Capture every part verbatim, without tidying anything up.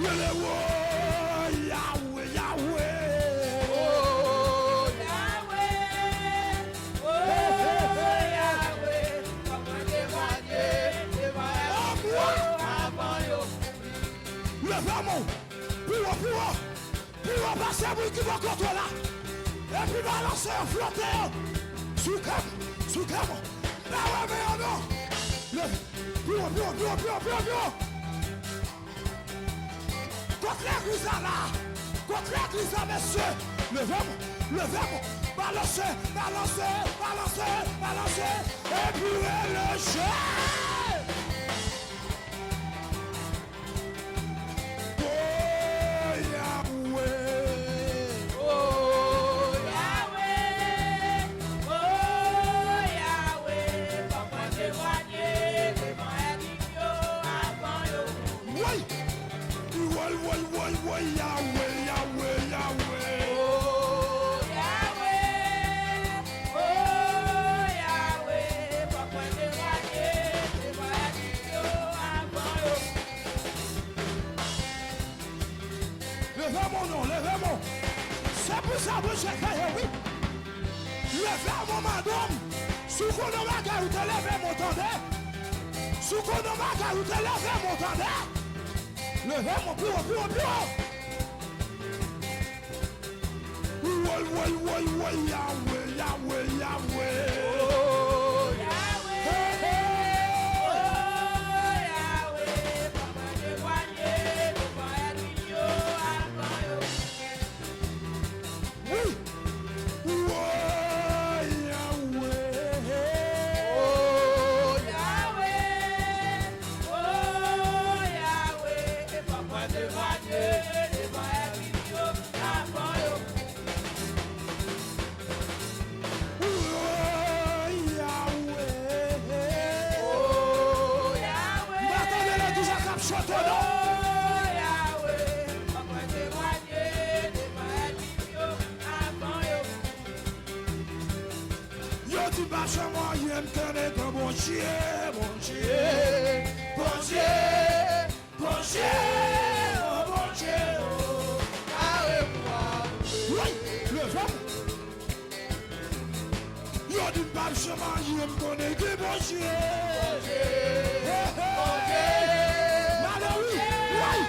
Rele wo, Yawe, Yawe. Leve men w pi wo, pi wo, pi wo pase moun ki bò kote w la. Epi balanse yo, flote yo. Sou kè m, sou kè m. Pa wè men yo non. Leve. Pi wo, pi wo, pi wo, pi wo, pi wo, pi wo. Kot legliz la la? Kot legliz la, mesye? Leve men w, leve men w. Balanse, balanse, balanse, balanse. Epi rele je. Oh, Yahweh. Oh, Yahweh. Oh, Yahweh. Fòk mwen temwanye devan ènmi m yo avan yo. Woy! Woy, woy, woy, woy, Yahweh, Yahweh, Yahweh. Oh, Yahweh. Oh, Yahweh. Fòk mwen temwanye devan ènmi m yo avan yo. Leve men w non, leve men w. Se pou sa Bondye kreye w, wi. Leve men w, madanm. Si w konn yon bagay, ou te leve men w, tande. Si w konn yon bagay, ou te leve men w, tande. Leve men w pi wo, pi wo, pi wo. Woy, woy, woy, woy, Yahweh, Yahweh, Yahweh. Oh, Yahweh. Hey, hey. Oh, Yahweh, fòk mwen temwanye devan ènmi m yo avan yo. Wi. Woy, Yahweh. Oh, Yahweh. Oh, Yahweh, fòk mwen temwanye devan ènmi m yo avan yo. Oh, Yahweh. Oh, Yahweh. M pa tande legliz la k ap chante, non. Oh, Yahweh. Fòk mwen temwanye devan ènmi m yo avan yo. Yo di m pa janm anyen, m konnen gen Bondye, Bondye, Bondye. Bondye, o Bondye, o, kare pou w. Woy, leve m. Yo di m p ap janm anyen, m konnen gen Bondye. Bondye, hey, hey. Bondye, m ale wi. Woy,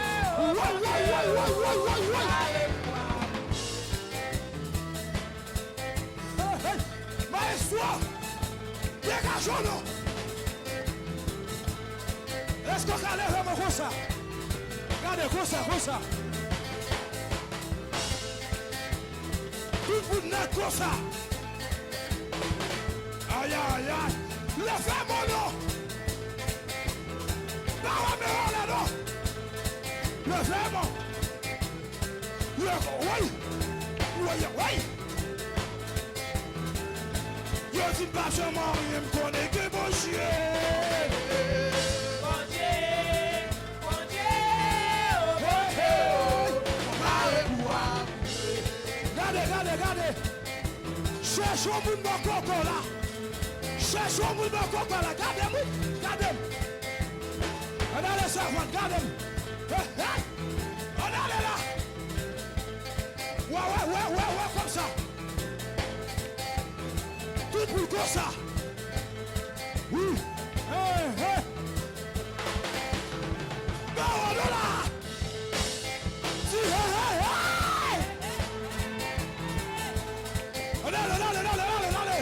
woy, woy. Kare pou w. Hey, hey. Mayestwo, degaje w non. Èske w ka leve men w konsa? Gade konsa, konsa. Tout moun nèt konsa. Ayayay. Leve men w non. Pa wè men w anlè non. Leve men w. Woy! Woy, woy! Yo di m pa janm anyen, m konnen gen Bondye. Bondye, Bondye, o Bondye, o, kare pou w. Gade, gade, gade. Chèche yon moun bò kote w la. Chèche yon moun bò kote w la. Gade m, wi. Gade m. Ann ale, sèvant, gade m. Hey, hey. Ann ale la. Wè, wè, wè, wè, wè, konsa. Tout moun konsa. Wi. Hey, hey. Pawòl la. Di, hey, hey, hey. Ann ale, ann ale, ann ale, ann ale, ann ale.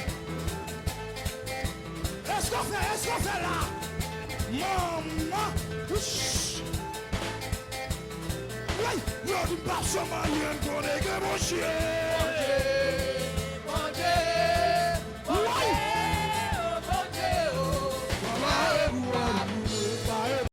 Èske w fè, èske w fè la? Manman. Wouch. Woy, yo di m p ap janm anyen, m konnen gen Bondye.